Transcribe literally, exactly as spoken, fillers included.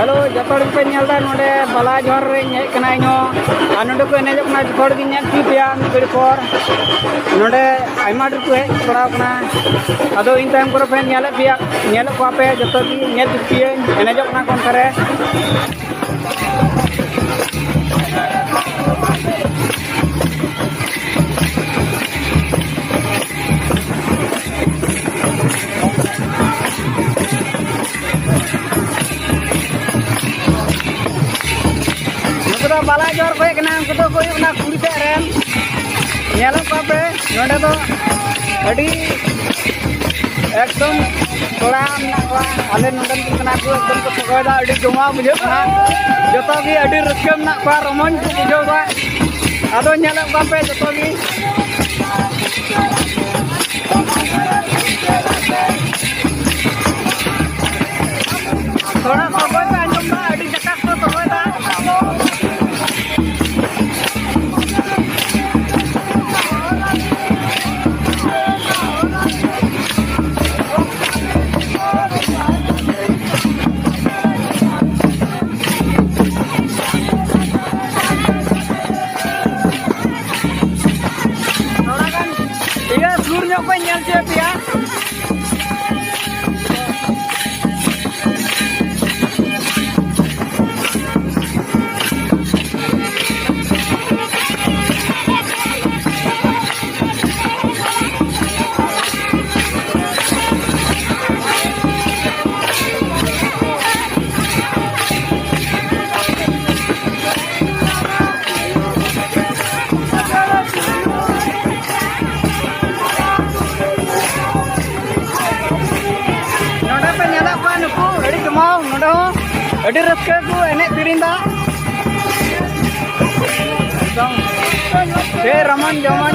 Hello, ᱡᱚᱛᱚ ᱦᱚᱲ ᱜᱮᱯᱮ ᱧᱮᱞ ᱮᱫᱟ, ᱱᱚᱰᱮ ᱵᱟᱞᱟ ᱡᱚᱦᱟᱨ ᱨᱮᱧ ᱦᱮᱡ ᱠᱟᱱᱟ ᱤᱧᱦᱚᱸ᱾ ᱟᱨ ᱱᱚᱰᱮ ᱠᱚ ᱮᱱᱮᱡᱚᱜ ᱠᱟᱱᱟ, ᱡᱚᱛᱚ ᱦᱚᱲ ᱜᱤᱧ ᱧᱮᱞ ᱦᱚᱪᱚ ᱯᱮᱭᱟ ᱢᱤᱫ ᱜᱷᱟᱹᱲᱤ ᱯᱚᱨ᱾ ᱱᱚᱰᱮ ᱟᱭᱢᱟ ᱰᱷᱮᱨ ᱠᱚ ᱦᱮᱡ ᱵᱟᱲᱟᱣ ᱠᱟᱱᱟ᱾ ᱟᱫᱚ ᱤᱧ ᱛᱟᱭᱚᱢ ᱠᱚᱨᱮ ᱯᱮ ᱧᱮᱞᱮᱫ ᱯᱮᱭᱟ, ᱧᱮᱞᱮᱫ ᱠᱚᱣᱟ ᱯᱮ, ᱡᱚᱛᱚ ᱜᱮ ᱧᱮᱞ ᱦᱚᱪᱚ ᱯᱮᱭᱟᱹᱧ, ᱮᱱᱮᱡᱚᱜ ᱠᱟᱱᱟ ᱠᱚ ᱚᱱᱛᱮ ᱨᱮ᱾ ᱱᱩᱠᱩ ᱫᱚ ᱵᱟᱞᱟ ᱡᱚᱦᱟᱨ ᱠᱚ ᱦᱮᱡ ᱠᱟᱱᱟ, ᱩᱱᱠᱩ ᱫᱚ ᱠᱚ ᱦᱩᱭᱩᱜ ᱠᱟᱱᱟ ᱠᱩᱲᱤ ᱥᱮᱫ ᱨᱮᱱ᱾ ᱧᱮᱞᱚᱜ ᱠᱚᱣᱟ ᱯᱮ, ᱱᱚᱰᱮ ᱫᱚ ᱟᱹᱰᱤ ᱮᱠᱫᱚᱢ ᱠᱚᱲᱟ ᱢᱮᱱᱟᱜ ᱠᱚᱣᱟ, ᱟᱞᱮ ᱱᱚᱰᱮᱱ ᱠᱚ ᱠᱟᱱᱟ ᱠᱚ, ᱮᱠᱫᱚᱢ ᱠᱚ ᱥᱚᱜᱚᱭ ᱫᱟ, ᱟᱹᱰᱤ ᱡᱚᱢᱟᱣ ᱵᱩᱡᱷᱟᱹᱜ ᱠᱟᱱᱟ᱾ ᱡᱚᱛᱚ ᱜᱮ ᱟᱹᱰᱤ ᱨᱟᱹᱥᱠᱟᱹ ᱢᱮᱱᱟᱜ ᱠᱚᱣᱟ, ᱨᱚᱢᱚᱡᱽ ᱠᱚ ᱵᱩᱡᱷᱟᱹᱣ ᱫᱟ᱾ ᱟᱫᱚ ᱧᱮᱞᱮᱫ ᱠᱚᱣᱟ ᱯᱮ ᱡᱚᱛᱚ ᱜᱮ᱾ ᱛᱷᱚᱲᱟ ᱥᱚᱜᱚᱭ ᱯᱮ ᱟᱸᱡᱚᱢ ᱫᱟ, ᱟᱹᱰᱤ ᱡᱟᱠᱟᱥ ᱠᱚ ᱥᱚᱜᱚᱭ ᱫᱟ᱾ ᱛᱷᱚᱲᱟ ᱜᱟᱱ ᱤᱭᱟᱹ ᱥᱩᱨ ᱧᱚᱜ ᱠᱷᱚᱱ ᱧᱮᱞ ᱦᱚᱪᱚᱭ ᱯᱮᱭᱟ᱾ ᱱᱚᱰᱮ ᱯᱮ ᱧᱮᱞᱮᱫ ᱠᱚᱣᱟ ᱱᱩᱠᱩ ᱟᱹᱰᱤ ᱡᱚᱢᱟᱣ, ᱱᱚᱰᱮ ᱦᱚᱸ ᱟᱹᱰᱤ ᱨᱟᱹᱥᱠᱟᱹ ᱠᱚ ᱮᱱᱮᱡ ᱥᱮᱨᱮᱧ ᱫᱟ᱾ ᱮᱠᱫᱚᱢ ᱥᱮ ᱨᱟᱢᱟᱱ ᱡᱟᱢᱟᱱ᱾